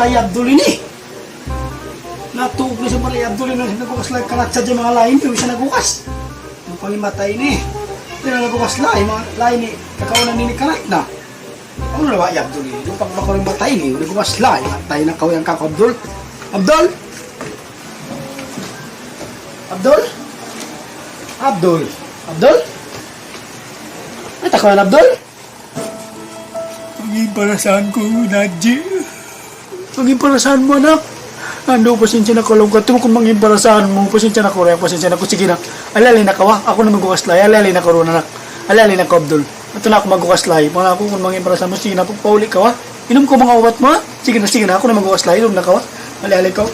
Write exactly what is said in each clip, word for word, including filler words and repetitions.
Ay, Abdul ini. Natug na sa' mari Abdul ini, nagbukas lahi kanat sadja manga lain, di' siya nagbukas. Ang pangimata ini. Di' na nagbukas lahi, manga lain ini. Kakaunan ini kanat na. Ano na ba, ay, Abdul ini? Yung pagpakawin mata ini, nagbukas lahi. Matay na kaw yan, Kak Abdul. Abdul! Abdul? Abdul? Abdul? Ay, takuan, Abdul? Mangin parasahan ku, Nadji. Mangin parasahan mu, anak. Andu', pasensya na kaw, laung ku katu', kunu' mangin parasahan mu, pasensya na kaw, Rek, pasensya na kaw. Sige na. Ali-ali na kaw, ha? Aku na magbukas lahi. Ali-ali na kaw duun, anak. Ali-ali na kaw, Abdul. Atu na aku magbukas lahi. Mana aku kunu' mangin parasahan mu, sige na, pagpauli kaw, ha? Inum kaw manga ubat mu, ha? Sige na, sige na, aku na magbukas lahi. Inum na kaw, ha? Ali-ali kaw.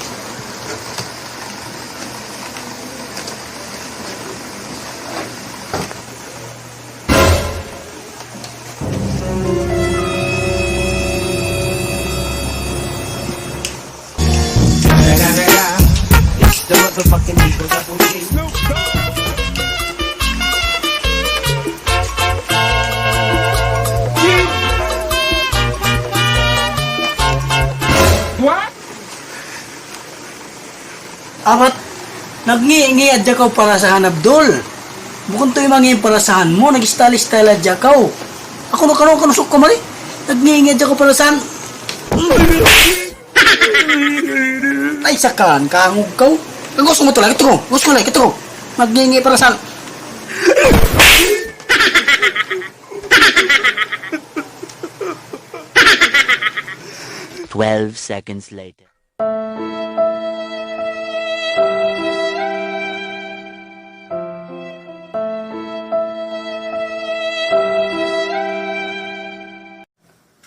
Abat, nagngi'-ngi' hadja kaw parasahan, Abdul. Bukun tuud mangin parasahan mu, nag-style-style hadja kaw. Aku na, kanu, kanu, suk kaw mari. Nagngi'-ngi' hadja kaw parasahan. Ay, sakan, kahangug kaw. Gusto mu tuud, kitu kaw. Gusto mu tuud, kitu kaw. Nagngi'-ngi' parasahan. Twelve seconds later.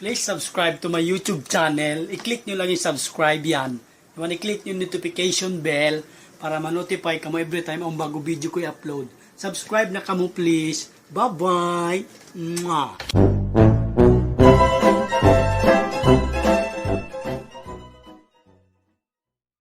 Please subscribe to my YouTube channel. I-click niyu lang in subscribe yan. Iban i-click niyu in notification bell para ma-notify kamu every time awn ba'gu video ku i-upload. Subscribe na kamu, please. Bye-bye. Mwah.